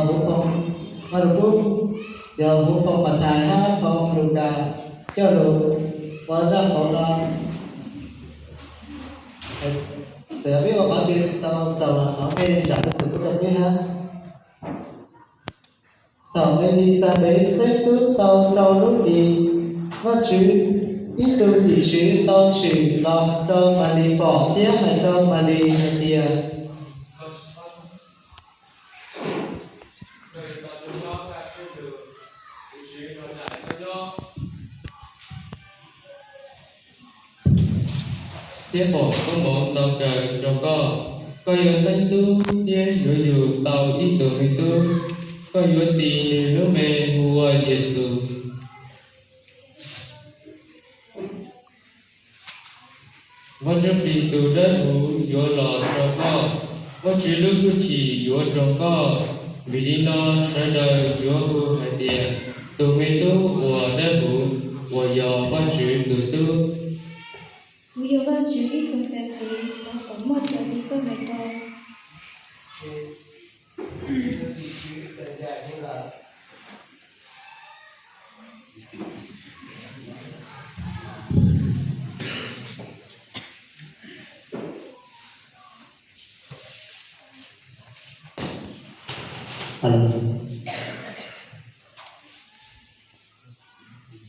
Huv phoo Mathais, yog huv phoo Mathais hab phoo Lukas coj lug ua zaaj phoo no. Txawm yog peb ua qhov twg tsis tau txaus los thov mej zam lub txim pub rau peb hab. Thaum Elisabes xeeb tub tau rau lub hlis, Vajtswv ib tug tim tswv tau tshwm los rau Malis pom thiab hais rau Malis hais tias, thiab pom koob moov ntau kawg rau koj. Koj yuav xeeb tub thiab yuav yug tau ib tug me tub. Koj yuav tis nws lub npe hu ua Yexus. Vajtswv Nqi tus Dawb Huv yuav los rau koj. Vajtswv lub hwj chim yuav raug koj. Vim li no sawv daws yuav hu hais tias, tus me tub uas dawb huv, uas yog Vajtswv tus tub. Kuv yog Vajtswv ib tug txais kev, thov kom muaj raws li koj hais tau.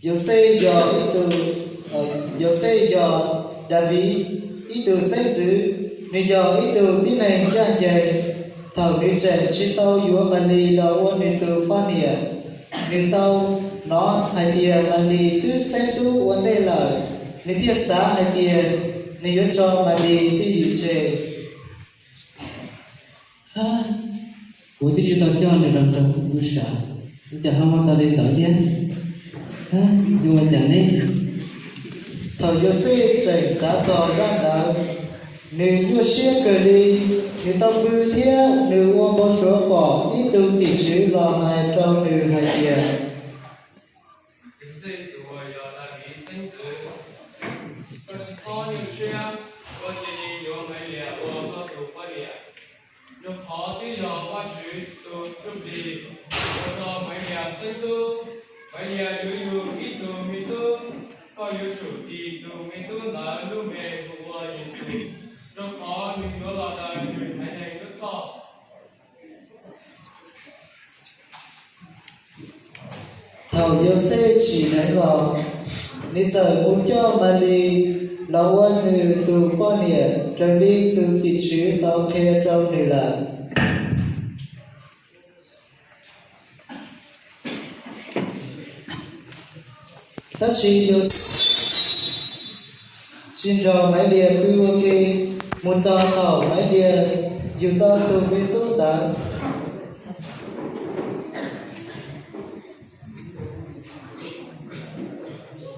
Yauxej yog ib tug, Yauxej yog Daviv ib tug xeeb ntxwv. Nws yog ib tug tib neeg ncaj ncees. Thaum nws tseem tsis tau yuav Malis los ua nws tus poj niam, nws tau hnov hais tias Malis twb xeeb tub ua ntej lawm, nws thiaj xav hais tias nws yuav tso Malis twj ywm tseg. Kuv twb tsis tau coj nws los nrog kuv sav, ua cas ho muaj tau li ntawd thiab? Yuav ua cas ne? Thaum Yauxej tseem xav txog zaj ntawd, nws nyuaj siab kawg li. Nws tau pw thiab nws ua npau suav pom ib tug tim tswv los hais rau nws hais tias, Yauxej tus uas yog Daviv xeeb ntxwv, koj tsis txhob nyuaj siab, koj cia li yuav Malis ua koj tus poj niam, rau qhov twb yog Vajtswv tus ntsuj plig ua rau Malis xeeb tub. Malis yuav yug ib tug me tub, koj yuav tsum tis tus me tub ntawd lub npe hu ua Yexus, rau qhov nws yuav los daws nws haiv neeg lub txhoj. Thaum Yauxej tsim dheev los, nws txawm mus coj Malis los ua nws tus poj niam raws li tus tim tswv tau qhia rau nws lawm. Tab sis Yauxej tsis nrog Malis pw ua ke, mus txog thaum Malis yug tau tus me tub ntawd.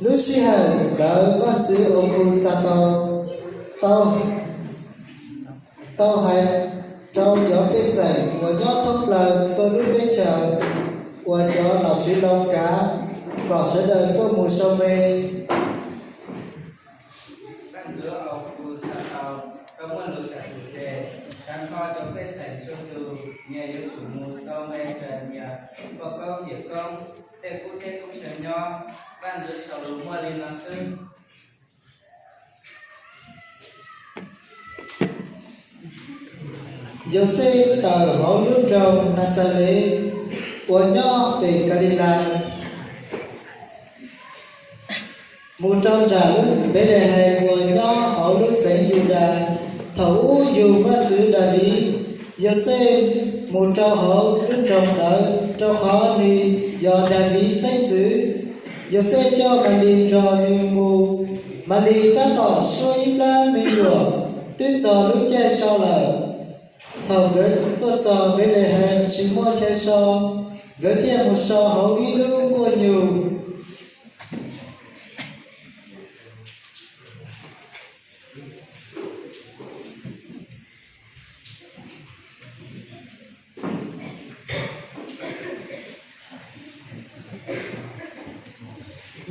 Lub sij hawm ntawd vaj ntxwv Auguxatos tau, tau hais rau cov pej xeem uas nyob thoob plaws txhua lub teb chaws uas cov nom tswv laus kav, kom sawv daws tuaj mus sau npe. Vaj ntxwv Auguxatos tau muaj lus xam lus ceg, khav kho cov pej xeem txhua tus, nyias yuav tsum mus sau npe raws nyias poj koob yawm koob, tej qub teb qub chaw nyob. Vaj ntxwv Saulus muaj li no xwb. Yauxej tawm hauv lub nroog Naxales uas nyob pem Kalilais, mus rau nram lub Npelehees uas nyob hauv lub xeev Yudas. Thaum ub yug vaj ntxwv Daviv, Yauxej mus rau hauv lub nroog ntawd, rau qhov nws yog Daviv xeeb ntxwv. Yauxej coj Malis nrog nws mus. Malis tab tom suab ib plab me nyuam, twb txog lub caij so lawm. Thaum nkawd tuaj txog Npelehees tsis muaj chaw so, nkawd thiaj mus so hauv ib lub nkuaj nyuj.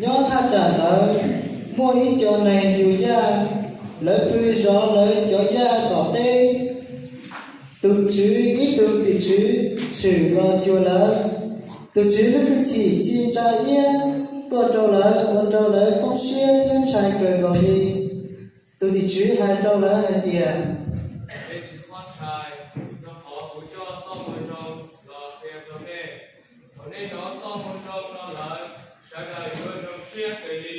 Nyob thaj tsam ntawd, muaj ib co neeg yug yaj, lawv pw zov lawv cov yaj tom teb. Tus Tswv ib tug tim Tswv tshwm los cuag lawv. Tus Tswv lub hwj chim ci ntsa iab tuaj rau lawv, ua rau lawv poob siab thiab ntshai kawg nkaus li. Tus tim tswv hais rau lawv hais tias, Nej tsis txhob ntshai, rau qhov kuv coj txoj moo zoo los qhia rau nej. Thaum nej hnov txoj moo zoo no lawm, sawv daws yuav zoo siab kawg li.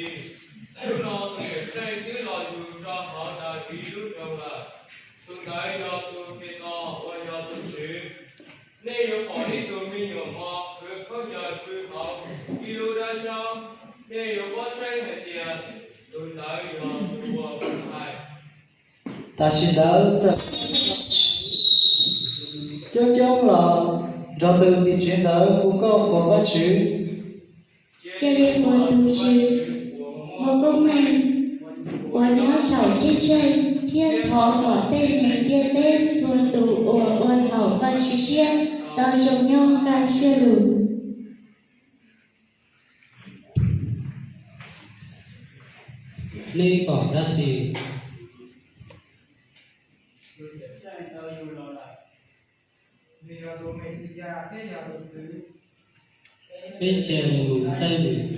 Hnub no tus cawm seej twb los yug rau hauv Daviv lub nroog lawm. Tus ntawd yog tus Khetos uas yog tus Tswv. Nej yuav pom ib tug me nyuam mos kwv khaub ncaws pw hauv ib lub dab zaub. Nej yuav paub tseeb hais tias tus ntawd yog tus uas kuv hais. Tam sim ntawd txawm coob coob los nrog tus tim tswv ntawd hu nkauj qhuas Vajtswv. Cia li qhuas tus Tswv, muaj koob meej uas nyob saum ceeb tsheej, thiab thov kom tej neeg ntiaj teb txhua tus uas ua haum Vajtswv siab tau zoo nyob kaj siab lug. Nej pom dab tsi? Peb cia li mus saib nws.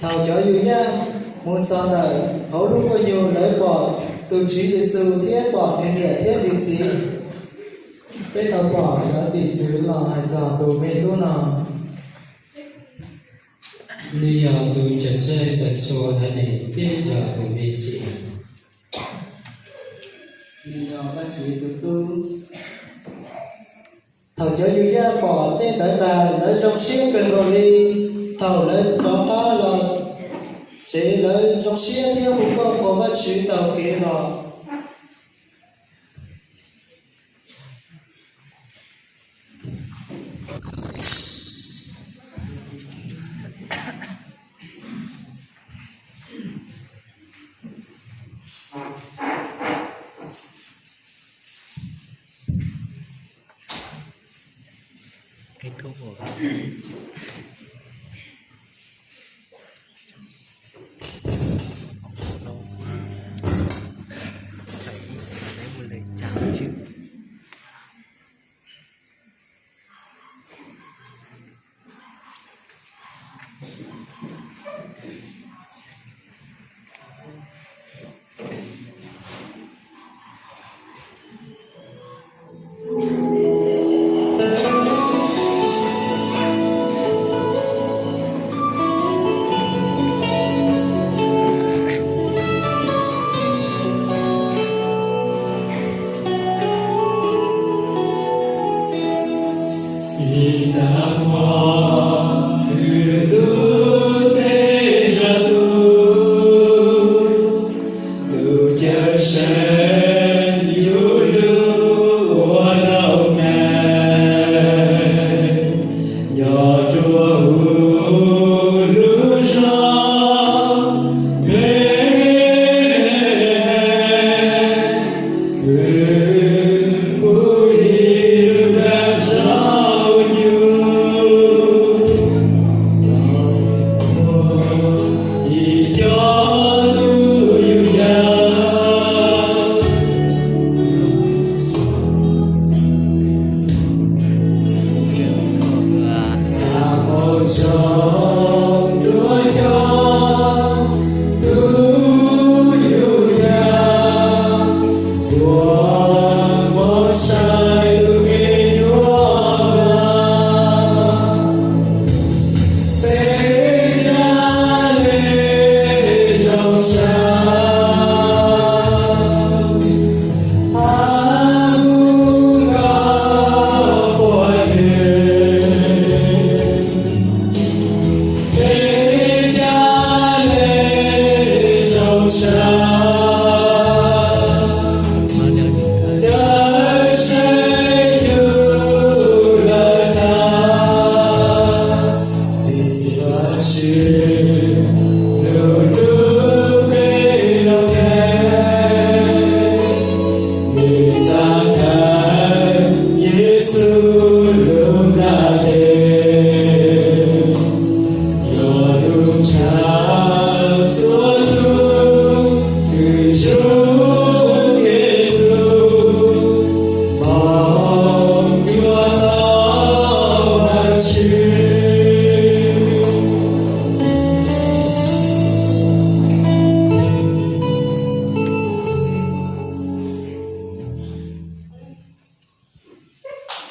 Thaum cov yug yaj mus txog ntawm hauv lub nkuaj nyuj, lawv pom tus Tswv Yexus thiab pom nws niam thiab nws txiv. Peb tau pom cov tim tswv los hais txog tus me tub no. Nws yog tus cawm seej ntawm txhua haiv neeg thiab yog tus Mexiyas. Nws yog Vajtswv tus tub. Thaum cov yug yaj pom tej ntawd ntag, lawv zoo siab kawg nkaus li. Thaum lawv rov qab los tsev, lawv zoo siab thiab hu nkauj qhuas Vajtswv taug kev los.